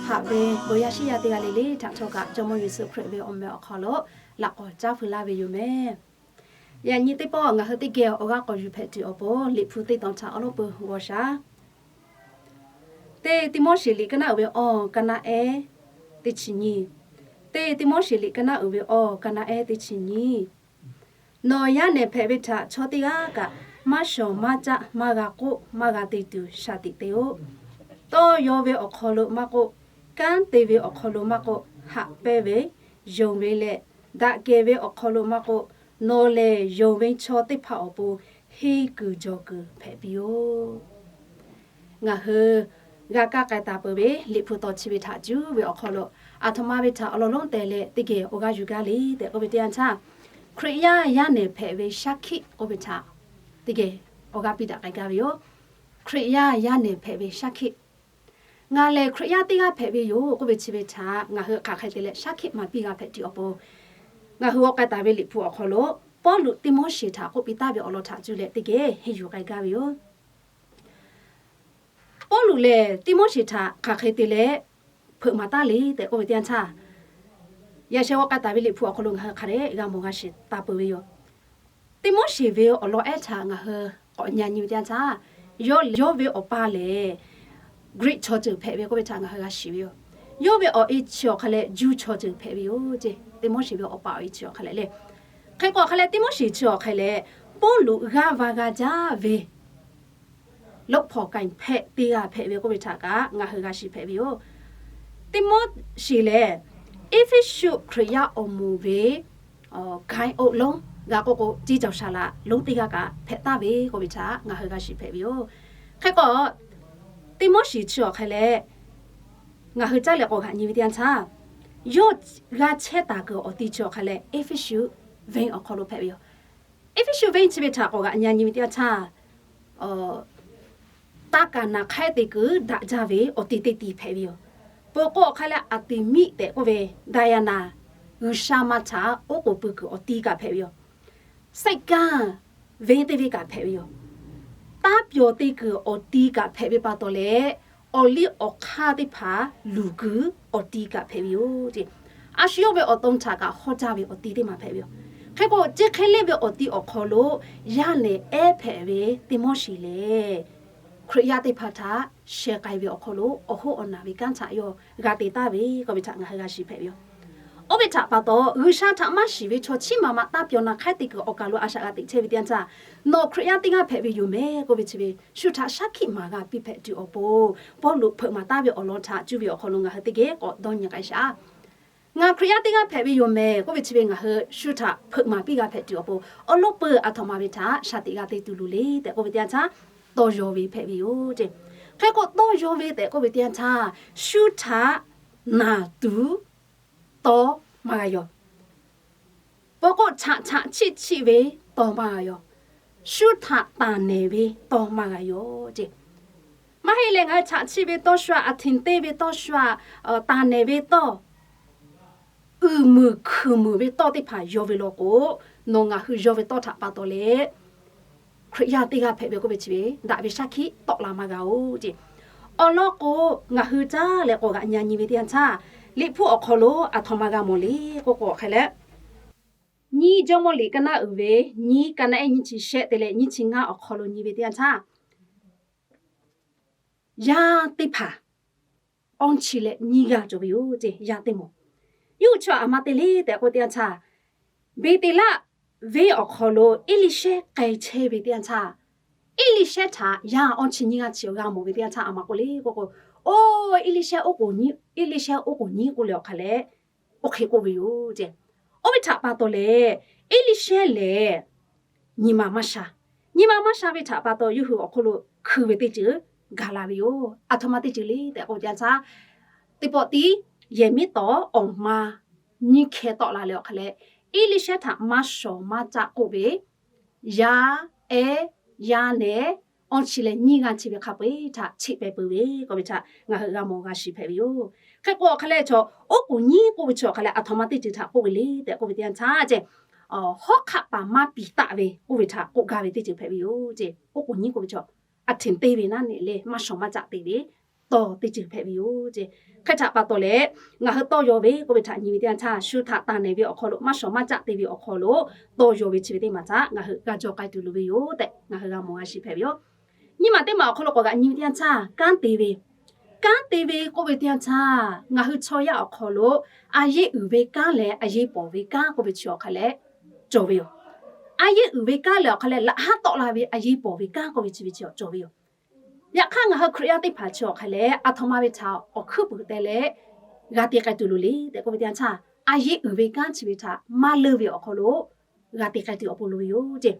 Haꞈ ve bon yaˇ shiˉ yaˇ teˇ g'aˇ le le htaꞈ htawˇ kaꞈ Jawˇmawˇ Yeˍsuˆ Hkriꞈ ve awˬ meh awˬ hk'aw lo laꞈ k'awꞈ caˉ hpui laˇ ve yoˬ meh. Yaꞈ nyi teˇ pawˆ ngaˬ hui teˇ geh awˬ g'aˇ k'awꞈ yuˬ hpehꞈ tuˬ awˬ pon Liꞈ hpu teˇ tawn htaꞈ awˉ lawˉ peu g'aw shaˍ. Teˇ Tiˆmoˉseˍ liꞈ ka naˆ uiˍ ve awˬ ka naˆ ehˉ teˇ chi nyiˇ. Teˇ Tiˆmoˉseˍ liꞈ ka naˆ uiˍ ve awˬ ka naˆ ehˉ teˇ chi nyiˇ. Nawˬ yaˇ nehˬ hpehꞈ ve htaꞈ chaw teˇ g'aˇ kaꞈ maˇ shawˍ maˇ caˆ maˇ g'a k'oˆ maˇ g'a te tuˬ shaˍ tiꞈ te-oˆ. Tawˇ yaw ve awˬ hk'aw lo maˇ k'oˆ, kanˉ te ve awˬ hk'aw lo maˇ k'oˆ, haꞈ pehnˇ ve, yonˍ ve leh daꞈ kehˬ ve awˬ hk'aw lo maˇ k'oˆ, nawˬ lehˬ yonˍ ve chaw teˇ hpaˍ awˬ pon henˇ kuiˬ jawˬ kuiˬ hpehꞈ piˇ-oˆ. Ngaˬ hui g'a kaˇ k'ai taˍ peuˬ ve Liꞈ hpu tawˇ chi ve htaꞈ cuˇ ve awˬ hk'aw lo, aˬ htoꞈ ma ve htaꞈ awˬ lawn lonˉ teh leh teˇ geh awˬ g'aˇ yuˬ gaˇ le tehꞈ k'oˆ ve teˇ yanˇ htaˇ, Hkriꞈ yaˇ yaˇ nehˬ hpehꞈ ve shaˉ hkiˆ k'oˆ ve htaꞈ teˇ geh awˬ g'aˇ piˇ daꞈ k'ai gaˇ ve yoˬ. Hkriꞈ yaˇ yaˇ nehˬ hpehꞈ ve shaˉ hkiˆ. Ngaˬ lehˬ Hkriꞈ yaˇ teˇ g'aˇ hpehꞈ ve yoˬ k'oˆ ve chi ve htaꞈ ngaˬ hui hk'aˬ hk'e te leh shaˉ hkiˆ maˍ piˇ g'a hpehꞈ tuˬ awˬ pon, ngaˬ hui g'aw k'ai taˍ ve Liꞈ hpu awˬ hk'aw lo Pawˇluꞈ Tiˆmoˉseˍ htaꞈ k'oˆ piˇ taˍ ve awˬ lawn htaꞈ cuˇ leh teˇ geh henˇ yuˬ k'ai gaˇ ve yoˬ. Pawˇluꞈ lehˬ Tiˆmoˉseˍ htaꞈ hk'aˬ hk'e te leh hpeuꞈ maˍ taˉ le tehꞈ k'oˆ ve teˇ yanˇ htaˇ, yaꞈ sheh g'aw k'ai taˍ ve Liꞈ hpu awˬ hk'aw lo ngaˬ hui hk'a dehꞈ g'a mawˬ g'a shiˍ taˍ peuˬ ve yoˬ. Tiˆmoˉseˍ ve awˬ lawn ehˉ htaꞈ ngaˬ hui k'awꞈ nyi nyi ve teˇ yanˇ htaˇ, yawˇ, yawˇ ve awˬ pa lehˬ Greek chaw ceuˬ hpehꞈ ve k'oˆ ve htaꞈ ngaˬ hui g'a shiˍ ve yoˬ. Yawˇ ve awˬ e chi awˬ hk'a leh Jew chaw ceuˬ hpehꞈ ve yoˬ ce. Tiˆmoˉseˍ ve awˬ pa awˬ e chi awˬ hk'a leh le. Hk'e k'o awˬ hk'a leh Tiˆmoˉseˍ chi awˬ hk'a leh Pawˇluꞈ g'aˇ va g'a jaˇ ve loꞈ hpawnˬ k'ai hpehꞈ teˇ g'aˇ hpehꞈ ve k'oˆ ve htaꞈ kaꞈ ngaˬ hui g'a shiˍ hpehꞈ ve yoˬ. Tiˆmoˉseˍ lehˬ Eˇfeˇsuꞈ Hkriꞈ yaˇ awˬ moˍ ve awˬ kaiˉ oˆ lonˉ g'a k'oˆ k'o, ceˇ cawˬ shaˍ laꞈ lonˉ teˇ g'aˇ kaꞈ hpehꞈ taˍ ve k'oˆ ve htaꞈ ngaˬ hui g'a shiˍ hpehꞈ ve yoˬ. Hk'e k'o, Tiˆmoˉseˍ chi awˬ hk'a leh ngaˬ hui caˉ leh k'awꞈ g'aꞈ nyi ve teˇ yanˇ htaˇ, yawˇ g'a chehˇ taˍ kuiˬ awˬ ti chi awˬ hk'a leh Eˇfeˇsuꞈ venˇ awˬ hk'aw lo hpehꞈ ve yoˬ. Eˇfeˇsuꞈ venˇ chi ve htaꞈ k'awꞈ g'aꞈ nyi nyi ve teˇ yanˇ htaˇ, taˇ kaˍ naˍ hk'aiˉ te kuiˬ daꞈ jaˇ ve awˬ ti teˇ ti hpehꞈ ve yoˬ. Peuˬ k'o awˬ hk'a leh Aˍteˍmiˆ tehꞈ k'oˆ ve Daˍyaˍnaˍ g'uiˬsha ma htaꞈ oˉ k'oˍ pui kuiˬ awˬ ti kaꞈ hpehꞈ ve yoˬ. Saiˉ kanˇ venˇ teˇ venˇ kaꞈ hpehꞈ ve yoˬ. Taˇ pyawˬ te kuiˬ awˬ ti kaꞈ hpehꞈ ve pa taw leh, awˬ liˇ awˬ hk'aˇ teˇ hpaˍ luˬ kuiˬ awˬ ti kaꞈ hpehꞈ ve yoˬ ce. A shu yawˇ ve awˬ to htaꞈ kaꞈ hawˇ jaˇ ve awˬ ti teˇ maˬ hpehꞈ ve yoˬ. Hk'e k'o, chi hk'e le ve awˬ ti awˬ hk'aw lo yaˇ nehˬ ehˉ hpehꞈ ve Tiˆmoˉseˍ lehˬ, Hkriꞈ yaˇ teˇ hpaˍ htaꞈ sheh k'ai ve awˬ hk'aw lo awˬ hoˉ awˬ naˬ ve kanˉ htaꞈ yawˇ g'a te taˍ ve k'oˆ ve htaꞈ ngaˬ hui g'a shiˍ hpehꞈ ve yoˬ. Oˇ ve htaꞈ pa taw, G'uiˬsha htaꞈ maˇ shiˍ ve chaw chiˉ ma ma taˇ pyawˬ naˍ hk'aiˉ te kuiˬ awˬ kaˬ lo a shaꞈ g'a teꞈ chehˇ ve teˇ yanˇ htaˇ, nawˬ Hkriꞈ yaˇ teˇ g'aˇ hpehꞈ ve yoˬ meh k'oˆ ve chi ve shu htaꞈ shaˉ hkiˆ maˍ g'a piˇ hpehꞈ tuˬ awˬ pon, Pawˇluꞈ hpeuꞈ maˍ taˍ ve awˬ lawn htaꞈ cuˇ ve awˬ hk'aw lo ngaˬ hui teˇ geh k'awꞈ dawˇ nyi k'ai shaˍ. Ngaˬ Hkriꞈ yaˇ teˇ g'aˇ hpehꞈ ve yoˬ meh k'oˆ ve chi ve ngaˬ hui shu htaꞈ hpeuꞈ maˍ piˇ g'a hpehꞈ tuˬ awˬ pon, awˬ lawn peu aˬ htoꞈ ma ve htaꞈ shaˍ tiꞈ g'a te tuˬ loˍ le tehꞈ k'oˆ ve teˇ yanˇ htaˇ, tawˇ yaw ve hpehꞈ ve yoˬ ce. Hk'e k'o, tawˇ yaw ve tehꞈ k'oˆ ve teˇ yanˇ htaˇ, shu htaꞈ naˬ tuˬ tawˇ maˇ g'a yaw. Peuˬ k'o, chaꞈ chaꞈ chiˆ chiˆ ve tawˇ maˇ g'a yaw. Shu htaꞈ taˍ nehˬ ve tawˇ maˇ g'a yaw ce. Maˇ heˆ leh, ngaˬ hui chaꞈ chiˆ ve tawˇ shu-a, Aˍhtenˍ teˇ ve tawˇ shu-a, taˍ nehˬ ve tawˇ, uiˍ muiˬ hkuiˬ muiˬ ve tawˇ teˇ hpaˍ yaw ve law k'o, nawˬ ngaˬ hui yaw ve tawˇ htaꞈ pa taw leh, Hkriꞈ yaˇ teˇ g'aˇ hpehꞈ ve k'oˆ ve chi ve daꞈ ve shaˉ hkiˆ tawˆ la maˇ g'a-oˬ ce. Awˬ lawn k'o, ngaˬ hui caˉ leh k'awꞈ g'aꞈ nyi nyi ve teˇ yanˇ htaˇ, Liꞈ hpu awˬ hk'aw lo aˬ htoꞈ ma g'a mawˬ le k'oˆ k'o, awˬ hk'e leh nyiˇ Jawˇmawˇ liꞈ ka naˆ uiˍ ve nyiˇ, ka naˆ ehˉ nyiˇ chi shehˆ te leh nyiˇ chi ngaˇ awˬ hk'aw lo nyi ve teˇ yanˇ htaˇ, yaˇ teˇ hpaˍ awˇ chi leh nyiˇ g'aˇ cawˬ ve yoˬ ce. Yaˇ teˇ moˍ, yawˇ hui chi aˬ ma te le tehꞈ k'oˆ teˇ yanˇ htaˇ, Beˍteˍlaˆ venˇ awˬ hk'aw lo Eˇliˇshehˇ k'ai chehˇ ve teˇ yanˇ htaˇ, Eˇliˇshehˇ htaꞈ yaˇ awˇ chi nyiˇ g'aˇ chi g'a mawˬ ve teˇ yanˇ htaˇ, aˬ ma k'oˆ le k'oˆ k'o, Oˇ Eˇliˇshehˇ, Eˇliˇshehˇ oˉ k'oˍ nyi k'oˆ leh awˬ hk'a leh, oˇ hk'e k'oˆ ve yoˬ ce. Oˇ ve htaꞈ pa taw leh, Eˇliˇshehˇ lehˬ nyi ma maˇ sha. Nyi ma maˇ sha ve htaꞈ pa taw, yawˇ hui awˬ hk'oˆ lo hkui ve teˇ ceuˬ gaˬ la ve yoˬ. Aˬ htoꞈ ma teˇ ceuˬ le tehꞈ k'oˆ ve teˇ yanˇ htaˇ, teˇ pawˆ tiˉ yehˬ miˉ tawˍ awˬ ma nyiˇ hkeh tawˆ la leh awˬ hk'a leh, Eˇliˇshehˇ htaꞈ maˇ shawˍ maˇ caˆ k'oˆ ve, yaˇ ehˉ, yaˇ nehˬ, awˇ chi leh nyiˇ g'aˇ chi ve hk'a peu-eˬ htaꞈ cheˆ pehˍ peuˬ ve k'oˆ ve htaꞈ ngaˬ hui g'a mawˬ g'a shiˍ hpehꞈ ve yoˬ. Hk'e k'o awˬ hk'a leh chaw oˉ k'oˍ nyiˇ k'oˆ ve chi awˬ hk'a leh aˬ htoꞈ ma teˇ ceuˬ htaꞈ k'oˆ ve le tehꞈ k'oˆ ve teˇ yanˇ htaˇ ce, hawˉ hk'aˆ paˍ maˇ piˍ taˆ ve k'oˆ ve htaꞈ k'oˆ gaˇ ve teˇ ceuˬ hpehꞈ ve yoˬ ce. Oˉ k'oˍ nyiˇ k'oˆ ve chaw, Aˍhtenˍ teˇ ve naˉ neꞈ leh maˇ shawˍ maˇ caˆ te ve, tawˇ teˇ ceuˬ hpehꞈ ve yoˬ ce. Hk'e htaꞈ pa taw leh, ngaˬ hui tawˇ yaw ve k'oˆ ve htaꞈ nyi ve teˇ yanˇ htaˇ, shu htaꞈ taˍ nehˬ ve awˬ hk'aw lo maˇ shawˍ maˇ caˆ te ve awˬ hk'aw lo tawˇ yaw ve chi ve teˇ maˬ htaꞈ ngaˬ hui g'a jaw k'ai tuˬ loˍ ve yoˬ tehꞈ ngaˬ hui g'a mawˬ g'a shiˍ hpehꞈ ve yoˬ. Nyiˇ maˬ teˇ maˬ awˬ hk'aw lo k'awꞈ g'aꞈ nyi ve teˇ yanˇ htaˇ, kanˉ te ve, kanˉ te ve k'oˆ ve teˇ yanˇ htaˇ, ngaˬ hui chaw yaˇ awˬ hk'aw lo a yeˇ uiˍ ve kanˉ leh a yeˇ pawˍ ve kanˉ k'oˆ ve chi awˬ hk'a leh cawˬ ve yoˬ. A yeˇ uiˍ ve kanˉ leh awˬ hk'a leh laꞈ haˉ tawˆ la ve a yeˇ pawˍ ve kanˉ k'oˆ ve chi ve chi cawˬ ve yoˬ. Yaꞈ hk'aˇ, ngaˬ hui Hkriꞈ yaˇ teˇ hpaˍ chi awˬ hk'a leh aˬ htoꞈ ma ve htaꞈ awˬ hkuiˉ puiˍ te leh g'a te k'ai tuˬ loˍ le tehꞈ k'oˆ ve teˇ yanˇ htaˇ, a yeˇ uiˍ ve kanˉ chi ve htaꞈ maˇ leuˇ ve awˬ hk'aw lo g'a te k'ai tuˬ awˬ pon loˍ ve yoˬ ce.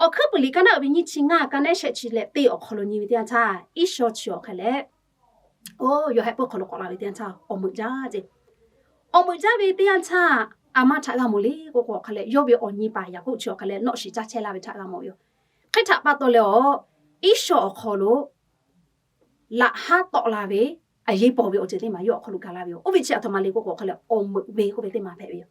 Awˬ hkuiˉ puiˍ liꞈ ka naˆ uiˍ ve nyiˇ chi ngaˇ, ka naˆ shehˆ chi leh teˇ awˬ hk'aw lo nyi ve teˇ yanˇ htaˇ, Iˉsawˇ chi awˬ hk'a leh, oˇ yawˇ heh puiˉ hk'aw lo k'awꞈ la ve teˇ yanˇ htaˇ awˬ meuꞈ jaˇ ce. Awˬ meuꞈ jaˇ ve teˇ yanˇ htaˇ, aˬ ma htaꞈ g'a mawˬ le k'oˆ k'o awˬ hk'a leh, yawˇ ve awˬ nyi paˍ Yaˍkoˆ chi awˬ hk'a leh nawˆ shiˍ caˇ chehˇ laˇ ve htaꞈ g'a mawˬ ve yoˬ. Hk'e htaꞈ pa taw leh, awˬ Iˉsawˇ awˬ hk'aw lo laꞈ haˉ tawˆ la ve a yeˇ pawˍ ve awˬ ceuˬ teˇ maˬ yawˇ awˬ hk'aw lo gaˬ la ve yoˬ. Oˇ ve chi aˬ htoꞈ ma le k'oˆ k'o awˬ hk'a leh, awˬ meuꞈ ve k'oˆ ve teˇ maˬ hpehꞈ ve yoˬ.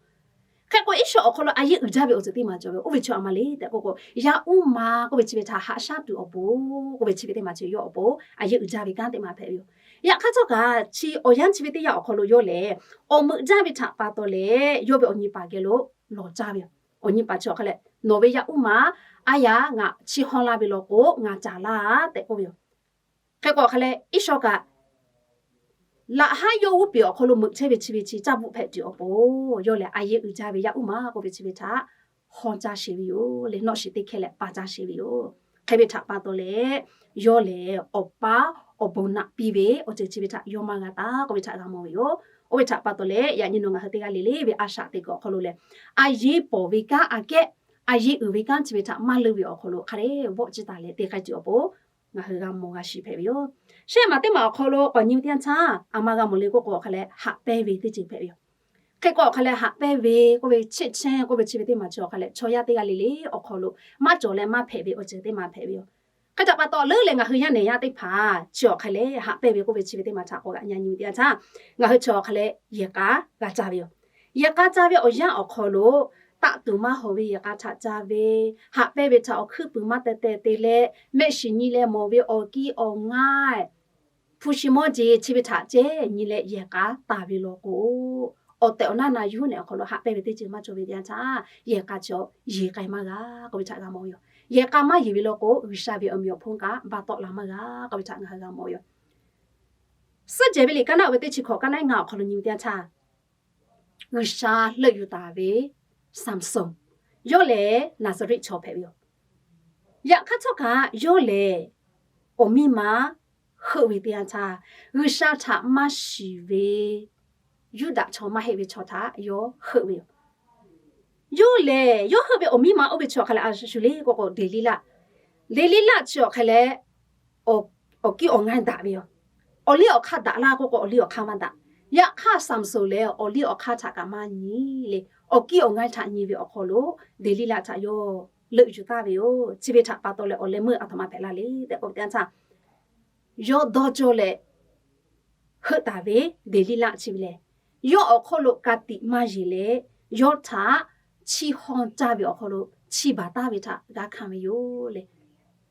Hk'e k'o, Iˉsawˇ awˬ hk'aw lo a yeˇ uiˍ jaˇ ve awˬ ceuˬ teˇ maˬ cawˬ ve, oˇ ve chi aˬ ma le tehꞈ k'oˆ k'o, yaˇ uˉ ma k'oˆ ve chi ve htaꞈ haꞈ shaˉ tuˬ awˬ pon, k'oˆ ve chi ve teˇ maˬ chi yawˇ awˬ pon a yeˇ uiˍ jaˇ ve kanˉ teˇ maˬ hpehꞈ ve yoˬ. Yaꞈ hk'aˇ, htawˇ kaꞈ chi awˬ yanˇ chi ve teˇ yanˇ awˬ hk'aw lo yawˇ lehˬ, awˬ meuꞈ jaˇ ve htaꞈ pa taw leh, yawˇ ve awˬ nyi paˍ geh lo lawˬ caˇ ve yoˬ. Awˬ nyi paˍ chi awˬ hk'a leh, nawˬ ve yaˇ uˉ ma aˉ yaˇ ngaˬ chi haw la ve law k'o, ngaˬ caˍ laˇ tehꞈ k'oˆ ve yoˬ. Hk'e k'o awˬ hk'a leh, Iˉsawˇ kaꞈ laꞈ haˉ yawˇ g'uˇ peˬ awˬ hk'aw lo meuꞈ chehˇ ve chi ve chi caˇ bvuhˆ hpehꞈ tuˬ awˬ pon, yawˇ lehˬ a yeˇ uiˍ jaˇ ve yaˇ uˉ ma k'oˆ ve chi ve htaꞈ haw caˇ sheˍ ve yoˬ le. Nawˆ shiˍ teˇ hkehˇ leh pa caˇ sheˍ ve yoˬ. Hk'e ve htaꞈ pa taw leh, yawˇ lehˬ awˬ paˉ awˬ bon naꞈ piˇ ve awˬ ceuˬ chi ve htaꞈ yawˇ maˇ g'a taˍ k'oˆ ve htaꞈ g'a mawˬ ve yoˬ. Oˇ ve htaꞈ pa taw leh, yaꞈ nyi nawˬ ngaˬ hui teˇ g'aˇ le le ve a shaꞈ teꞈ kuiˬ awˬ hk'aw lo lehˬ, a yeˇ pawˍ ve kanˉ aꞈ kehˉ, a yeˇ uiˍ ve kanˉ chi ve htaꞈ maˇ leuˇ ve awˬ hk'aw lo hk'a dehꞈ vawˆ ciˇ taˍ leh te k'ai tuˬ awˬ pon ngaˬ hui g'a mawˬ g'a shiˍ hpehꞈ ve yoˬ. Shehˆ maˬ teˇ maˬ awˬ hk'aw lo k'awꞈ nyi ve teˇ yanˇ htaˇ, aˬ ma g'a mawˬ le k'oˆ k'o awˬ hk'a leh haꞈ pehnˇ ve teˇ ceuˬ hpehꞈ ve yoˬ. Hk'e k'o awˬ hk'a leh haꞈ pehnˇ ve k'oˆ ve, cheˆ chehˇ k'oˆ ve chi ve teˇ maˬ chi awˬ hk'a leh chaw yaˇ teˇ g'aˇ le le awˬ hk'aw lo maˇ cawˬ leh maˇ hpehꞈ ve awˬ ceuˬ teˇ maˬ hpehꞈ ve yoˬ. Hk'e htaꞈ pa taw, leuˉ leh ngaˬ hui yaˇ nehˬ yaˇ teˇ hpaˍ chi awˬ hk'a leh haꞈ pehnˇ ve k'oˆ ve chi ve teˇ maˬ htaꞈ k'awꞈ g'aꞈ nyi ve teˇ yanˇ htaˇ, ngaˬ hui chi awˬ hk'a leh yehˬ k'a g'a caˇ ve yoˬ. Yehˬ k'a caˇ ve awˬ yanˇ awˬ hk'aw lo, taˆ tuˬ maˇ hawˍ ve yehˬ k'a htaꞈ caˇ ve, haꞈ pehnˇ ve htaꞈ awˬ hkuiˉ puiˍ maˇ teh teh te leh, mehˆ shiˍ nyi leh mawˬ ve awˬ kiˇ awˬ ngaˇ, hpu shi mawˇ jeˬ chi ve htaꞈ ceh nyi leh yehˬ k'a taˍ ve law k'o, awˬ tehˬ awˬ naˇ na yuˬ nehˬ awˬ hk'aw lo haꞈ pehnˇ ve teˇ ceuˬ maˇ cawˬ ve teˇ yanˇ htaˇ, yehˬ k'a chi yehˬ k'ai maˇ g'a k'oˆ ve htaꞈ g'a mawˬ ve yoˬ. Yehˬ k'a maˇ yeˬ ve law k'o, G'uiˬsha ve awˬ meꞈ awˬ hponˇ kaꞈ ba tawˆ la maˇ g'a k'oˆ ve htaꞈ ngaˬ hui g'a mawˬ ve yoˬ. Suhˆ jehˬ ve liꞈ ka naˆ uiˍ ve teˇ chi hkawꞈ ka naˆ ngaˇ awˬ hk'aw lo nyi ve teˇ yanˇ htaˇ, G'uiˬsha leuˆ yuˬ taˍ ve Saˍmsoˍn, yawˇ lehˬ Naˍzaˍriˆ chaw hpehꞈ ve yoˬ. Yaꞈ hk'aˇ htawˇ kaꞈ yawˇ lehˬ awˬ miˇ ma heuˆ ve teˇ yanˇ htaˇ, G'uiˬsha htaꞈ maˇ shiˍ ve Yuˇdaꞈ chaw maˇ heˆ ve chaw htaꞈ yawˇ heuˆ ve yoˬ. Yawˇ lehˬ, yawˇ heuˆ ve awˬ miˇ ma oˇ ve chi awˬ hk'a leh a shu le k'oˆ k'o, Deˍliˇlaˆ, Deˍliˇlaˆ chi awˬ hk'a leh awˬ kiˇ awˬ ngaˇ daꞈ ve yoˬ. Awˬ liˇ awˬ hk'aˇ daꞈ laˇ k'oˆ k'o, awˬ liˇ awˬ hk'aˇ maˇ daꞈ. Yaꞈ hk'aˇ Saˍmsoˍn lehˬ, awˬ liˇ awˬ hk'aˇ htaꞈ kaꞈ maˇ nyi le, awˬ kiˇ awˬ ngaˇ htaꞈ nyi ve awˬ hk'aw lo Deˍliˇlaˆ htaꞈ yawˇ leuˆ yuˬ taˍ ve yoˬ. Chi ve htaꞈ pa taw leh awˬ leh meuˇ aˬ htoꞈ ma hpehꞈ la le tehꞈ k'oˆ ve teˇ yanˇ htaˇ, yawˇ dawˇ cawˇ leh heuˆ taˍ ve Deˍliˇlaˆ chi ve lehˬ, yawˇ awˬ hk'oˆ lo ka tiꞈ maˇ yeˬ leh, yawˇ htaꞈ chiˇ haw caˇ ve awˬ hk'aw lo chiˇ baˬ taˍ ve htaꞈ g'a hkanˍ ve yoˬ le.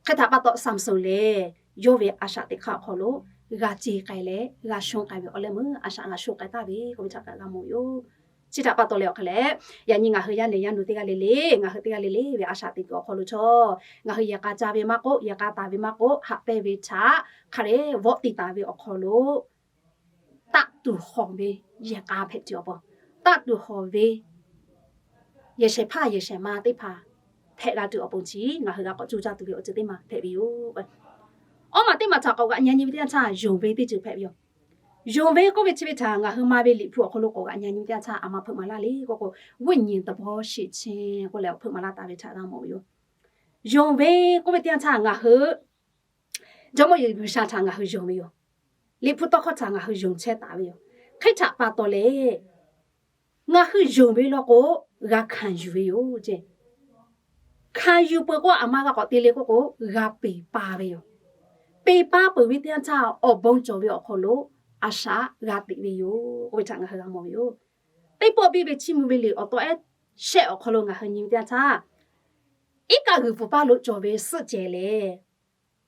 Hk'e htaꞈ pa taw Saˍmsoˍn lehˬ, yawˇ ve a shaꞈ teꞈ hk'aˇ awˬ hk'aw lo g'a ce k'ai leh g'a shonˇ k'ai ve awˬ leh meuˇ a shaꞈ g'a shonˇ k'ai taˍ ve k'oˆ ve htaꞈ kaꞈ g'a mawˬ ve yoˬ. Chi htaꞈ pa taw leh awˬ hk'a leh, yaꞈ nyi ngaˬ hui yaˇ nehˬ yaˇ nu teˇ g'aˇ le le, ngaˬ hui teˇ g'aˇ le le ve a shaꞈ teꞈ kuiˬ awˬ hk'aw lo chaw, ngaˬ hui yehˬ k'a caˇ ve maˇ k'oˆ, yehˬ k'a taˍ ve maˇ k'oˆ, haꞈ pehnˇ ve htaꞈ hk'a leh vawˆ tiˍ taˍ ve awˬ hk'aw lo, taˆ tuˬ hawˍ ve yehˬ k'a hpehꞈ tuˬ awˬ pon, taˆ tuˬ hawˍ ve yehˬ shehˍ hpaˇ yehˬ shehˍ ma teˇ hpaˍ hpehꞈ g'a tuˬ awˬ pon chi ngaˬ hui g'a k'awꞈ coˇ caˇ tuˬ ve awˬ ceuˬ teˇ maˬ hpehꞈ ve yoˬ. Awˬ maˬ teˇ maˬ htaꞈ k'awꞈ g'aꞈ nyi nyi ve teˇ yanˇ htaˇ, yonˍ ve teˇ ceuˬ hpehꞈ ve yoˬ. Yonˍ ve k'oˆ ve chi ve htaꞈ ngaˬ hui ma ve Liꞈ hpu awˬ hk'aw lo k'awꞈ g'aꞈ nyi nyi ve teˇ yanˇ htaˇ, aˬ ma hpeuꞈ maˍ laˇ le k'oˆ k'o, ဝိညာဉ်သဘောရှိခြင်း k'oˆ leh awˬ hpeuꞈ maˍ laˇ taˍ ve htaꞈ g'a mawˬ ve yoˬ. Yonˍ ve k'oˆ ve teˇ yanˇ htaˇ ngaˬ hui Jawˇmawˇ Yeˍsuˆ G'uiˬsha htaꞈ ngaˬ hui yonˍ ve yoˬ. Liꞈ hpu tawˇ hkawˇ htaꞈ ngaˬ hui yonˍ chehˇ taˍ ve yoˬ. Hk'e htaꞈ pa taw leh, ngaˬ hui yonˍ ve law k'o, g'a hkanˍ yuˬ ve yoˬ ce. Hkanˍ yuˬ peuˬ k'o, aˬ ma g'a k'awꞈ te le k'oˆ k'o, g'a peˬ pa ve yoˬ. Peˬ pa peuˬ ve teˇ yanˇ htaˇ, awˬ bon cawˬ ve awˬ hk'aw lo a shaꞈ g'a teꞈ ve yoˬ k'oˆ ve htaꞈ ngaˬ hui g'a mawˬ ve yoˬ. Teˇ pawˆ biˇ ve Chiˇ mvuh ve liꞈ awˬ taw ehˉ shehˆ awˬ hk'aw lo ngaˬ hui nyi ve teˇ yanˇ htaˇ, iˉ kaˆ g'uiˬ pfuhˍ paˇ lo cawˬ ve suhˆ cehˬ lehˬ,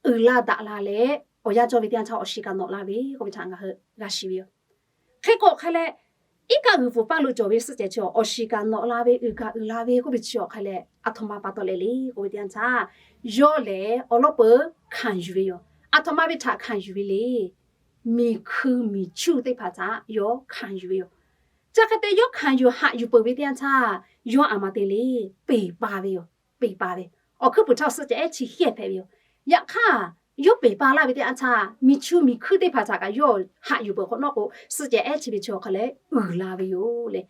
uiˍ la daꞈ la leh awˬ yanˇ cawˇ ve teˇ yanˇ htaˇ awˬ shiˍ kaꞈ nawꞈ la ve k'oˆ ve htaꞈ ngaˬ hui g'a shiˍ ve yoˬ. Hk'e k'o hk'a leh, iˉ kaˆ g'uiˬ pfuhˍ paˇ lo cawˬ ve suhˆ cehˬ chi awˬ shiˍ kaꞈ nawꞈ la ve, uiˍ kaꞈ uiˍ la ve k'oˆ ve chi awˬ hk'a leh, aˬ htoꞈ ma pa taw leh le k'oˆ ve teˇ yanˇ htaˇ, yawˇ lehˬ awˬ lawˉ peuˬ hkanˍ yuˬ ve yoˬ. Aˬ htoꞈ ma ve htaꞈ hkanˍ yuˬ ve le. Miˬ hkui miˬ chuˇ teˇ hpaˍ htaꞈ yawˇ hkanˍ yuˬ ve yoˬ. Chi hk'e te yawˇ hkanˍ yuˬ haꞈ yuˬ peuˬ ve teˇ yanˇ htaˇ, yawˇ aˬ ma te le, peˬ pa ve yoˬ. Peˬ pa ve, awˬ hkuiˉ puiˍ htaˇ suhˆ cehˬ ehˉ chi hkehˇ hpehꞈ ve yoˬ. Yaꞈ hk'aˇ, yawˇ peˬ pa laˇ ve teˇ yanˇ htaˇ, miˬ chuˇ miˬ hkui teˇ hpaˍ htaꞈ kaꞈ yawˇ haꞈ yuˬ peuˬ hk'awꞈ nawˉ k'o, suhˆ cehˬ ehˉ chi ve chi awˬ hk'a leh uiˍ la ve yoˬ le.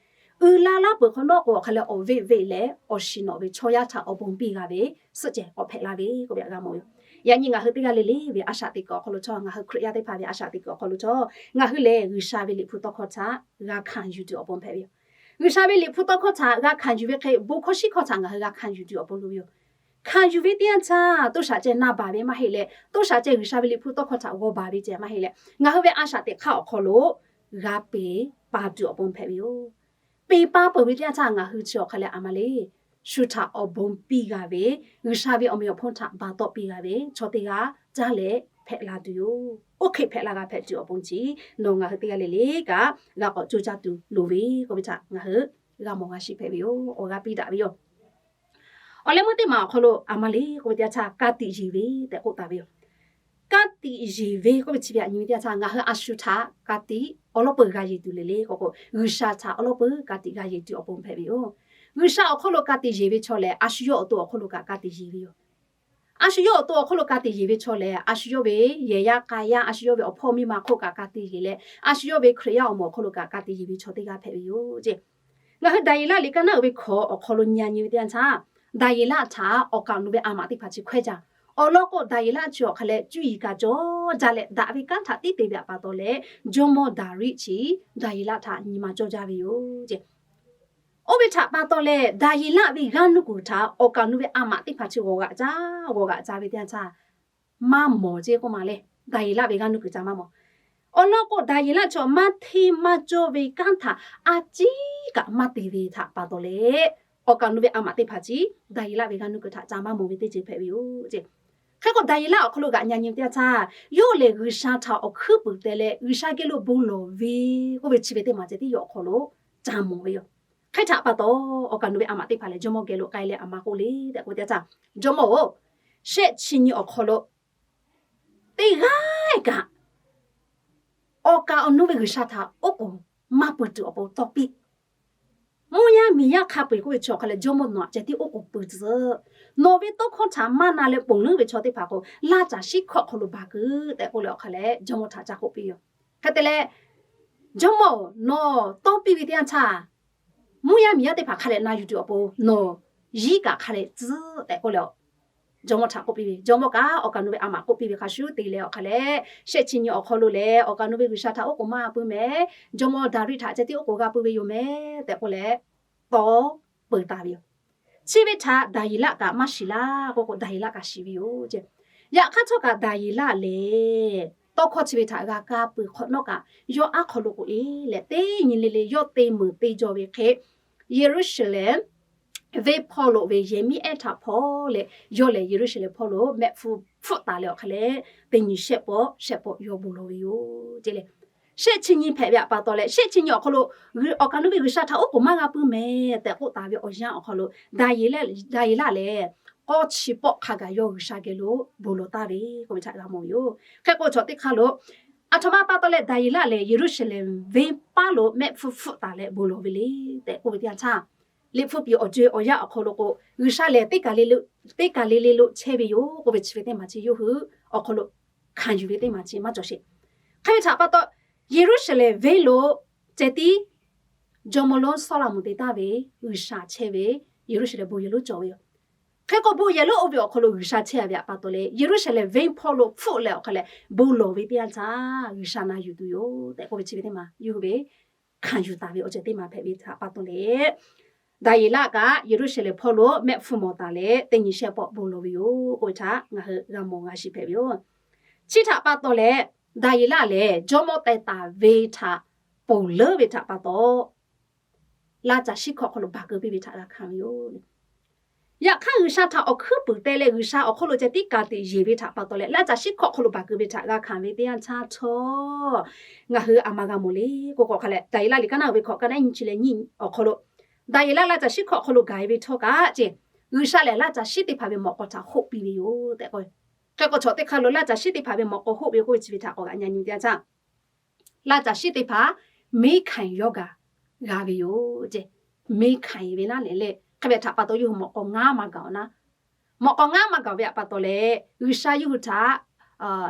Uiˍ la laˇ peuˬ hk'awꞈ nawˉ k'o, awˬ hk'a leh awˬ veˆ veˆ leh awˬ shiˍ nawꞈ ve chaw yaˇ htaꞈ awˬ bon piˇ g'a ve suhˆ cehˬ k'awꞈ hpehꞈ la ve k'oˆ ve htaꞈ g'a mawˬ yoˬ. Yaꞈ nyi ngaˬ hui teˇ g'aˇ le le ve a shaꞈ teꞈ kuiˬ awˬ hk'aw lo htawˇ, ngaˬ hui Hkriꞈ yaˇ teˇ hpaˍ ve a shaꞈ teꞈ kuiˬ awˬ hk'aw lo htawˇ, ngaˬ hui lehˬ G'uiˬsha ve liꞈ hpu tawˇ hkawˇ htaꞈ g'a hkanˍ yuˬ tuˬ awˬ pon hpehꞈ ve yoˬ. G'uiˬsha ve liꞈ hpu tawˇ hkawˇ htaꞈ g'a hkanˍ yuˬ ve hk'e, bon hkawˇ shiˉ hkawˇ htaꞈ ngaˬ hui g'a hkanˍ yuˬ tuˬ awˬ pon loˍ ve yoˬ. Hkanˍ yuˬ ve teˇ yanˇ htaˇ, toˇ shaꞈ ceh na baˬ ve maˇ heˆ leh, toˇ shaꞈ ceh G'uiˬsha ve liꞈ hpu tawˇ hkawˇ htaꞈ g'aw baˬ ve ceh maˇ heˆ leh, ngaˬ hui ve a shaꞈ teꞈ hk'aˇ awˬ hk'aw lo g'a peˬ pa tuˬ awˬ pon hpehꞈ ve yoˬ. Peˬ pa peuˬ ve teˇ yanˇ htaˇ ngaˬ hui chi awˬ hk'a leh aˬ ma le, shu htaꞈ awˬ bon piˇ g'a ve, G'uiˬsha ve awˬ meꞈ awˬ hponˇ htaꞈ baˬ tawˆ piˇ g'a ve chaw teˇ g'aˇ caˇ leh hpehꞈ la tuˬ yoˬ. Oˇ hk'e hpehꞈ la g'a hpehꞈ tuˬ awˬ pon chi, nawˬ ngaˬ hui teˇ g'aˇ le le kaꞈ g'a k'awꞈ coˇ caˇ tuˬ loˍ ve k'oˆ ve htaꞈ ngaˬ hui g'a mawˬ g'a shiˍ hpehꞈ ve yoˬ. Awˬ g'a piˇ daꞈ ve yoˬ. Awˬ leh meuˇ teˇ maˬ awˬ hk'aw lo aˬ ma le k'oˆ ve teˇ yanˇ htaˇ, ka tiꞈ yeˬ ve tehꞈ k'oˆ taˍ ve yoˬ. Ka tiꞈ yeˬ ve k'oˆ ve chi ve aꞈ nyi ve teˇ yanˇ htaˇ, ngaˬ hui a shu htaꞈ ka tiꞈ awˬ lawˉ peuˬ g'a yeˬ tuˬ le le k'oˆ k'o, G'uiˬsha htaꞈ awˬ lawˉ peuˬ ka tiꞈ g'a yeˬ tuˬ awˬ pon hpehꞈ ve yoˬ. G'uiˬsha awˬ hk'aw lo ka tiꞈ yeˬ ve chaw lehˬ, a shu yawˇ awˬ to awˬ hk'aw lo kaꞈ ka tiꞈ yeˬ ve yoˬ. A shu yawˇ awˬ to awˬ hk'aw lo ka tiꞈ yeˬ ve chaw lehˬ, a shu yawˇ ve yehˬ yaˇ k'a yaˇ, a shu yawˇ ve awˬ hpawˇ miˇ ma hk'oˆ kaꞈ ka tiꞈ yeˬ leh, a shu yawˇ ve Hkriꞈ yaˇ awˬ moˍ awˬ hk'aw lo kaꞈ ka tiꞈ yeˬ ve chaw teˇ g'aˇ hpehꞈ ve yoˬ ceˇ. Ngaˬ hui Daˍyeˍlaˆ liꞈ kaˇ naˉ uiˍ ve hkawꞈ awˬ hk'aw lo nyi a nyi ve teˇ yanˇ htaˇ, Daˍyeˍlaˆ htaꞈ awˬ kaꞈ awˬ nu ve a maꞈ teˇ hpaˍ chi hkawehˇ jaˇ. Awˬ lawn k'o, Daˍyeˍlaˆ chi awˬ hk'a leh cuˇ yiˍ kaꞈ cawˇ jaˇ leh, daꞈ ve kanˉ htaꞈ tiˉ te ve htaꞈ pa taw leh, jawˇmawˇ Daˍriˆ chi Daˍyeˍlaˆ htaꞈ nyi ma cawˇ jaˇ ve yoˬ ceˇ. Oˇ ve htaꞈ pa taw leh, Daˍyeˍlaˆ ve g'aˇ nuˇ kuiˬ htaꞈ awˬ kaꞈ awˬ nu ve a maꞈ teˇ hpaˍ chi g'awˬ g'aꞈ caˇ g'awˬ g'aꞈ caˇ ve teˇ yanˇ htaˇ, maˇ mawˬ ceˇ k'oˆ ma leh, Daˍyeˍlaˆ ve g'aˇ nuˇ kuiˬ ca maˇ mawˬ. Awˬ lawn k'o, Daˍyeˍlaˆ chi maˇ hteˇ maˇ cawˇ ve kanˉ htaꞈ a ciˉ kaꞈ maˇ te ve htaꞈ pa taw leh, awˬ kaꞈ awˬ nu ve a maꞈ teˇ hpaˍ chi Daˍyeˍlaˆ ve g'aˇ nuˇ kuiˬ htaꞈ ca maˇ mawˬ ve teˇ ceuˬ hpehꞈ ve yoˬ ceˇ. Hk'e k'o, Daˍyeˍlaˆ awˬ hk'aw lo g'aꞈ nyi a nyi ve teˇ yanˇ htaˇ, yawˇ lehˬ G'uiˬsha htaꞈ awˬ hkuiˉ puiˍ te leh G'uiˬsha geh lo bon lawˬ ve k'oˆ ve chi ve teˇ maˬ ceh tiˉ yawˇ awˬ hk'aw lo ca mawˬ ve yoˬ. Hk'e htaꞈ pa taw, awˬ kaꞈ awˬ nu ve a maꞈ teˇ hpaˍ lehˬ, jawˇmawˇ geh lo k'ai leh aˬ ma k'oˆ le tehꞈ k'oˆ ve teˇ yanˇ htaˇ, Jawˇmawˇ-oˬ, shehˆ chi nyi awˬ hk'aw lo teˇ g'aˇ kaꞈ awˬ kaꞈ awˬ nu ve G'uiˬsha htaꞈ oˉ k'oˍ maˇ pui tuˬ awˬ pon tawˇ piˇ. Mvuhˇ yaˇ miˬ yaˇ hk'a peu-eˬ k'oˆ ve chi awˬ hk'a leh, Jawˇmawˇ nawˬ aꞈ ceh tiˉ oˉ k'oˍ pui tcuh. Nawˬ ve tawˇ hkawˇ htaꞈ maˇ na leh ponˬ leuˉ ve chaw teˇ hpaˍ k'o, laˇ caˬ shiˉ hkawˇ hk'aw lo baˬ keu tehꞈ k'oˆ leh awˬ hk'a leh, Jawˇmawˇ htaꞈ ca k'oˆ piˇ yoˬ. Hk'e te leh, Jawˇmawˇ-oˬ, nawˬ tawˇ piˇ ve teˇ yanˇ htaˇ, mvuhˇ yaˇ miˬ yaˇ teˇ hpaˍ hk'a dehꞈ na yuˬ tuˬ awˬ pon nawˬ yiˉ kaꞈ hk'a dehꞈ tcuhˉ tehꞈ k'oˆ leh, Jawˇmawˇ htaꞈ k'oˆ piˇ ve, Jawˇmawˇ kaꞈ awˬ kaꞈ awˬ nu ve a maꞈ k'oˆ piˇ ve hk'a shuˍ te leh awˬ hk'a leh, shehˆ chi nyi awˬ hk'aw lo lehˬ awˬ kaꞈ awˬ nu ve G'uiˬsha htaꞈ oˉ k'oˍ maˇ pui mehˍ. Jawˇmawˇ Daˍriˆ htaꞈ ceh tiˉ oˉ k'oˍ g'a pui ve yoˬ mehˍ tehꞈ k'oˆ leh, tawˇ peuˬ taˍ ve yoˬ. Chi ve htaꞈ Daˍyeˍlaˆ kaꞈ maˇ shiˍ laˇ k'oˆ k'o, Daˍyeˍlaˆ kaꞈ shiˍ ve yoˬ ceˇ. Yaꞈ hk'aˇ htawˇ kaꞈ Daˍyeˍlaˆ lehˬ, tawˇ hkawˇ chi ve htaꞈ g'a kaˇ peuˬ hk'awꞈ nawˉ kaꞈ, yawˇ aˉ hk'aw lo k'oꞈ e leh teˇ nyi le le yawˇ te meuˍ te jaw ve hk'e, Yeˍruˆsaˍlehnˍ venˇ hpawˇ lo ve yehˬ miˉ ehˉ htaꞈ hpawˇ leh, yawˇ lehˬ Yeˍruˆsaˍlehnˍ hpawˇ lo mehˆ hpfuhˇ taˍ leh awˬ hk'a leh, teˇ nyi shehˆ pawˆ shehˆ pawˆ yawˇ bon lawˬ ve yoˬ ceˇ le. Shehˆ chi nyi hpehꞈ ve htaꞈ pa taw leh, shehˆ chi nyi awˬ hk'aw lo awˬ kaꞈ awˬ nu ve G'uiˬsha htaꞈ oˉ k'oˍ maˇ g'a pui mehˍ tehꞈ k'oˆ taˍ ve awˬ yanˇ awˬ hk'aw lo, Daˍyeˍlaˆ lehˬ k'awˇ chi pawˆ hk'a gaˬ yawˇ G'uiˬsha geh lo bon lawˬ taˍ ve k'oˆ ve htaꞈ g'a mawˬ ve yoˬ. Hk'e k'o, chaw teˇ hk'aˇ lo aˬ htoꞈ ma pa taw leh Daˍyeˍlaˆ lehˬ Yeˍruˆsaˍlehnˍ venˇ paˇ lo mehˆ hpfuhˇ hpfuhˆ taˍ leh bon lawˬ ve le tehꞈ k'oˆ ve teˇ yanˇ htaˇ, Liꞈ hpu piˍ awˬ co-e awˬ yanˇ awˬ hk'aw lo k'o, G'uiˬsha lehˬ teˇ kaˬ le le lo chehˇ ve yoˬ k'oˆ ve chi ve teˇ maˬ chi yawˇ hui awˬ hk'aw lo hkanˍ yuˬ ve teˇ maˬ chi maˇ cawˬ sheˍ. Hk'e ve htaꞈ pa taw, Yeˍruˆsaˍlehnˍ venˇ lo ceh tiˉ jawˇmawˇ lonˉ Sawˉlaꞈmonˍ te taˍ ve G'uiˬsha chehˇ ve Yeˍruˆsaˍlehnˍ bon yehˬ lonˉ cawˬ ve yoˬ. Hk'e k'o, bon yehˬ lonˉ oˇ ve awˬ hk'aw lo G'uiˬsha chehˇ ve htaꞈ pa taw leh, Yeˍruˆsaˍlehnˍ venˇ hpawˇ lo hpfuhˆ leh awˬ hk'a leh bon lawˬ ve teˇ yanˇ htaˇ, G'uiˬsha na yuˬ tuˬ yoˬ tehꞈ k'oˆ ve chi ve teˇ maˬ yawˇ hui ve hkanˍ yuˬ taˍ ve awˬ ceuˬ teˇ maˬ hpehꞈ ve htaꞈ pa taw leh, Daˍyeˍlaˆ kaꞈ Yeˍruˆsaˍlehnˍ hpawˇ lo mehˆ hpfuhˇ mawˬ taˍ leh, teˇ nyi shehˆ pawˆ bon lawˬ ve yoˬ k'oˆ ve htaꞈ ngaˬ hui g'a mawˬ g'a shiˍ hpehꞈ ve yoˬ. Chi htaꞈ pa taw leh, Daˍyeˍlaˆ lehˬ jawˇmawˇ teh taˍ ve htaꞈ ponˬ leuˉ ve htaꞈ pa taw, laˇ caˬ shiˉ hkawˇ hk'aw lo baˬ keu piˇ ve htaꞈ g'a hkanˍ ve yoˬ. Yaꞈ hk'aˇ, G'uiˬsha htaꞈ awˬ hkuiˉ puiˍ teh leh G'uiˬsha awˬ hk'oˆ lo ceh tiˉ ka tiꞈ yeˬ ve htaꞈ pa taw leh, laˇ caˬ shiˉ hkawꞈ hk'aw lo baˬ keu ve htaꞈ g'a hkanˍ ve teˇ yanˇ htaˇ htawˇ, ngaˬ hui a ma g'a mawˬ le k'o k'o hk'a leh, Daˍyeˍlaˆ liꞈ kaˉ naˆ uiˍ ve hkawꞈ ka naˆ nyiˇ chi leh nyiˇ awˬ hk'aw lo, Daˍyeˍlaˆ laˇ caˬ shiˉ hkawꞈ hk'aw lo gaˬ e ve htawˇ kaꞈ ceˇ, G'uiˬsha lehˬ laˇ caˬ shiˉ teˇ hpaˍ ve mawꞈ k'aw htaꞈ hoˆ piˇ ve yoˬ tehꞈ k'o, hk'e k'o chaw teˇ hk'aˇ lo laˇ caˬ shiˉ teˇ hpaˍ ve mawꞈ k'aw hoˆ ve k'oˆ ve chi ve htaꞈ k'awꞈ g'aꞈ nyi nyi teˇ yanˇ htaˇ, laˇ caˬ shiˉ teˇ hpaˍ meˇ hkanˍ yawˇ gaˬ g'a ve yoˬ ceˇ. Meˇ hkanˍ ve naˉ lehˬ leh, hk'e ve htaꞈ pa taw yawˇ hui mawꞈ k'aw ngaˉ maˇ gaˬ awˬ naˉ, mawꞈ k'aw ngaˉ maˇ gaˬ ve htaꞈ pa taw leh, G'uiˬsha yawˇ hui htaꞈ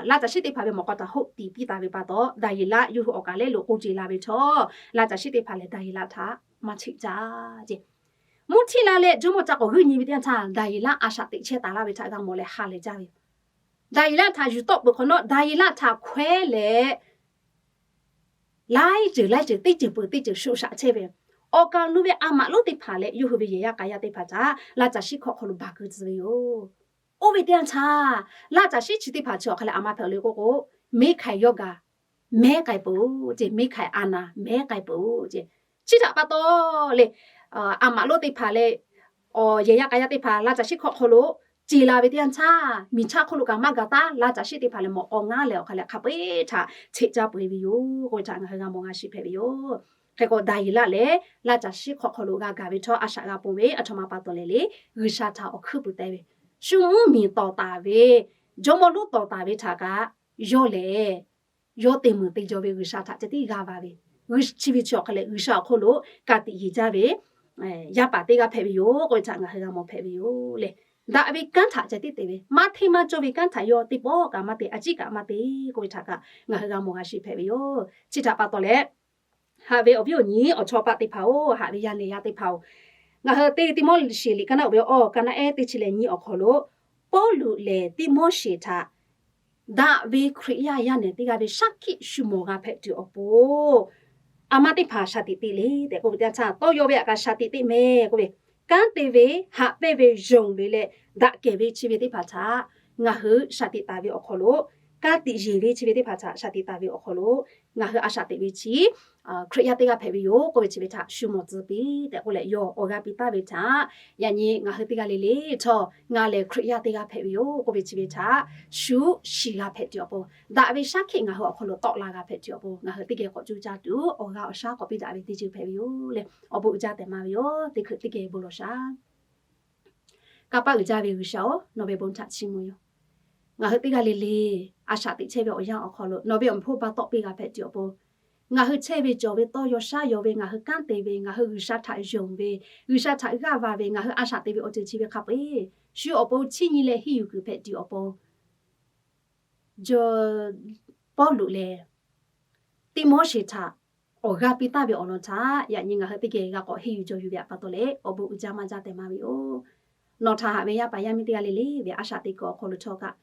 laˇ caˬ shiˉ teˇ hpaˍ ve mawꞈ k'aw htaꞈ hoˆ tiˍ piˇ taˍ ve pa taw, Daˍyeˍlaˆ yawˇ hui awˬ kaˬ lehˉ lo k'oˆ ce la ve htawˇ, laˇ caˬ shiˉ teˇ hpaˍ lehˬ Daˍyeˍlaˆ htaꞈ maˇ cheꞈ caˇ ceˇ. Mvuhˇ htiˇ la leh jawˇmawˇ ca k'awꞈ g'uiˇ nyi ve teˇ yanˇ htaˇ, Daˍyeˍlaˆ a shaꞈ teꞈ chehˇ taˍ laˇ ve htaꞈ g'a mawˬ leh ha lehˬ jaˇ ve yoˬ. Daˍyeˍlaˆ htaꞈ yuˬ tawˆ peuˬ hk'awꞈ nawˉ, Daˍyeˍlaˆ htaꞈ hkawehˉ leh laiˉ ceuˬ laiˉ ceuˬ teˇ ceuˬ peuˬ teˇ ceuˬ shoꞈ shaꞈ chehˇ ve, awˬ kaˬ lo ve a maꞈ lonˉ teˇ hpaˍ leh yawˇ hui ve yehˬ yaˇ k'a yaˇ teˇ hpaˍ htaꞈ laˇ caˬ shiˉ hkawꞈ hk'aw lo baˬ keu tcuh ve yoˬ. Oˇ ve teˇ yanˇ htaˇ, laˇ caˬ shiˉ chi teˇ hpaˍ chi awˬ hk'a leh a ma hpehꞈ le k'oˆ k'o, meˇ hkanˍ yawˇ gaˬ mehˉ k'ai peuˬ ceˇ, meˇ hkanˍ a naˍ mehˉ k'ai peuˬ ceˇ. Chi htaꞈ pa taw leh, a maꞈ lonˉ teˇ hpaˍ leh awˬ yehˬ yaˇ k'a yaˇ teˇ hpaˍ laˇ caˬ shiˉ hkawꞈ hk'aw lo ce la ve teˇ yanˇ htaˇ, miˬ chaˇ hk'oˆ lo kaꞈ maˇ gaˬ taˉ, laˇ caˬ shiˉ teˇ hpaˍ lehˬ mawꞈ k'aw ngaˉ leh awˬ hk'a leh hk'a peu-eˬ htaꞈ cheꞈ caˇ peu-eˬ ve yoˬ k'oˆ ve htaꞈ ngaˬ hui g'a mawˬ g'a shiˍ hpehꞈ ve yoˬ. Hk'e k'o Daˍyeˍlaˆ lehˬ laˇ caˬ shiˉ hkawꞈ hk'aw lo g'a gaˬ ve htawˇ, a shaꞈ g'a ponˬ ve aˬ htoꞈ ma pa taw leh le, G'uiˬsha htaꞈ awˬ hkuiˉ puiˍ teh ve, shu mvuhˇmiˬ tawˍ taˍ ve, jawˇmawˇ lonˉ tawˍ taˍ ve htaꞈ kaꞈ yawˇ lehˬ yawˇ te meuˍ te jaw ve G'uiˬsha htaꞈ ceh tiˉ g'a va ve, chi ve chi awˬ hk'a leh G'uiˬsha awˬ hk'oˆ lo ka tiꞈ yeˬ jaˇ ve yaˇ paˍ teˇ g'aˇ hpehꞈ ve yoˬ k'oˆ ve htaꞈ ngaˬ hui g'a mawˬ hpehꞈ ve yoˬ le. Daꞈ ve kanˉ htaꞈ ceh tiˉ te ve, maˇ hteˇ maˇ cawˇ ve kanˉ htaꞈ yawˇ teˇ pawˆ kaꞈ maˇ te, a ciˉ kaꞈ maˇ te k'oˆ ve htaꞈ kaꞈ ngaˬ hui g'a mawˬ g'a shiˍ hpehꞈ ve yoˬ. Chi htaꞈ pa taw leh, haꞈ ve awˬ viˉ awˬ nyi awˬ chawˇ paˆ teˇ hpaˍ-oˬ, haꞈ ve yaˇ nehˬ yaˇ teˇ hpaˍ-oˬ, ngaˬ hui teˇ Tiˆmoˉseˍ liꞈ kaˉ naˆ uiˍ ve awˬ kaˇ naˆ ehˉ teˇ chi leh nyi awˬ hk'aw lo, Pawˇluꞈ lehˬ Tiˆmoˉseˍ htaꞈ daꞈ ve Hkriꞈ yaˇ yaˇ nehˬ teˇ g'aˇ ve shaˉ hkiˆ shu mawˬ g'a hpehꞈ tuˬ awˬ pon, a ma teˇ hpaˍ shaˍ tiꞈ teꞈ le tehꞈ k'oˆ ve teˇ yanˇ htaˇ, tawˇ yaw ve htaꞈ kaꞈ shaˍ tiꞈ teꞈ mehˍ k'oˆ ve, kanˉ te ve, haꞈ pehnˇ ve, yonˍ ve leh daꞈ kehˬ ve chi ve teˇ hpaˍ htaꞈ ngaˬ hui shaˍ tiꞈ taˍ ve awˬ hk'aw lo, ka tiꞈ yeˬ ve chi ve teˇ hpaˍ htaꞈ shaˍ tiꞈ taˍ ve awˬ hk'aw lo, ngaˬ hui a shaꞈ teꞈ ve chi Hkriꞈ yaˇ teˇ g'aˇ hpehꞈ ve yoˬ k'oˆ ve chi ve htaꞈ shu mawˬ tcuh piˇ tehꞈ k'oˆ leh, yawˇ awˬ g'aˇ piˇ taˍ ve htaꞈ yaꞈ nyi ngaˬ hui teˇ g'aˇ le le htawˇ, ngaˬ lehˬ Hkriꞈ yaˇ teˇ g'aˇ hpehꞈ ve yoˬ k'oˆ ve chi ve htaꞈ shu shiˍ g'a hpehꞈ tuˬ awˬ pon, daꞈ ve shaˉ hkiˆ ngaˬ hui awˬ hk'aw lo tawˆ la g'a hpehꞈ tuˬ awˬ pon, ngaˬ hui teˇ geh k'awꞈ cuˇ caˇ tuˬ awˬ g'aˇ awˬ shaˉ k'awꞈ piˇ daꞈ ve teˇ ceuˬ hpehꞈ ve yoˬ le. Awˬ bon uiˍ jaˇ tehꞈ maˍ ve yoˬ. Teˇ hkui teˇ geh bon lawˬ shaˍ. Kanˇ paˆ uiˍ jaˇ ve G'uiˬsha-oˬ, nawˬ ve bon htaꞈ chiˇ mvuh yoˬ. Ngaˬ hui teˇ g'aˇ le le a shaꞈ teꞈ chehˇ ve awˬ yanˇ awˬ hk'aw lo nawˬ ve awˬ meꞈ hpawˇ ba tawˆ piˇ g'a hpehꞈ tuˬ awˬ pon, ngaˬ hui chehˇ ve cawˬ ve tawˇ yaw shaˉ yaw ve, ngaˬ hui kanˉ te ve, ngaˬ hui G'uiˬsha htaꞈ yonˍ ve, G'uiˬsha htaꞈ g'aˇ va ve, ngaˬ hui a shaꞈ teꞈ ve awˬ ceuˬ chi ve hk'a peu-eˬ shu awˬ pon chiˇ nyi leh henˇ yuˬ kuiˬ hpehꞈ tuˬ awˬ pon, jawˇ Pawˇluꞈ lehˬ Tiˆmoˉseˍ htaꞈ awˬ g'aˇ piˇ taˍ ve awˬ lawn htaꞈ yaꞈ nyi ngaˬ hui teˇ geh g'a k'awꞈ henˇ yuˬ jaw yuˬ ve htaꞈ pa taw leh, awˬ bon uiˍ jaˇ maˇ jaˇ tehꞈ maˍ ve yoˬ. Nawˬ htaꞈ haꞈ ve yaˇ paˍ yaˇ miˇ teˇ g'aˇ le le ve a shaꞈ teꞈ kuiˬ awˬ hk'aw lo htawˇ kaꞈ,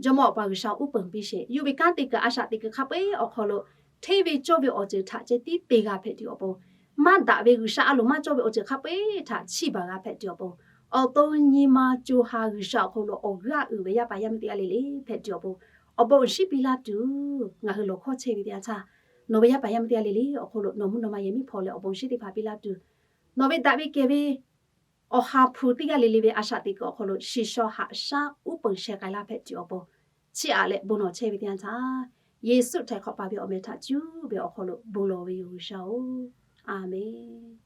Jawˇmawˇ Awˬ pa G'uiˬsha uˉ peunˍ piˇ sheˍ. Yawˇ ve kanˉ te kuiˬ a shaꞈ teꞈ kuiˬ hk'a peu-eˬ awˬ hk'aw lo hteˇ ve cawˇ ve awˬ ceuˬ htaꞈ ceh tiˉ te g'a hpehꞈ tuˬ awˬ pon, maˇ daꞈ ve G'uiˬsha a loˍ maˇ cawˇ ve awˬ ceuˬ hk'a peu-eˬ htaꞈ chiˇ baˬ g'a hpehꞈ tuˬ awˬ pon, awˬ to nyi ma co ha G'uiˬsha awˬ hk'aw lo awˬ g'aˇ uiˍ ve yaˇ paˍ yaˇ miˇ teˇ g'aˇ le le hpehꞈ tuˬ awˬ pon, awˬ bon uiˍ shiˉ piˇ laˇ tuˬ ngaˬ hui lawˬ hkawˇ chehˇ ve teˇ yanˇ htaˇ, nawˬ ve yaˇ paˍ yaˇ miˇ teˇ g'aˇ le le awˬ hk'aw lo nawˬ mvuhˇ naw ma yehˬ miˉ hpawˇ leh awˬ bon shiˉ teˇ hpaˍ piˇ laˇ tuˬ, nawˬ ve daꞈ ve kehˬ ve awˬ ha hpu teˇ g'aˇ le le ve a shaꞈ teꞈ kuiˬ awˬ hk'aw lo shiˍ shaw haꞈ shaˉ uˉ peunˍ sheh k'ai laˇ hpehꞈ tuˬ awˬ pon, chiˇ aꞈ leh bon nawˬ chehˇ ve teˇ yanˇ htaˇ, Yeˍsuˆ htaiˍ hk'awꞈ paˍ ve awˬ meh htaꞈ cuˇ ve awˬ hk'aw lo bon lawˬ ve yoˬ G'uiˬsha-oˬ, A menˍ.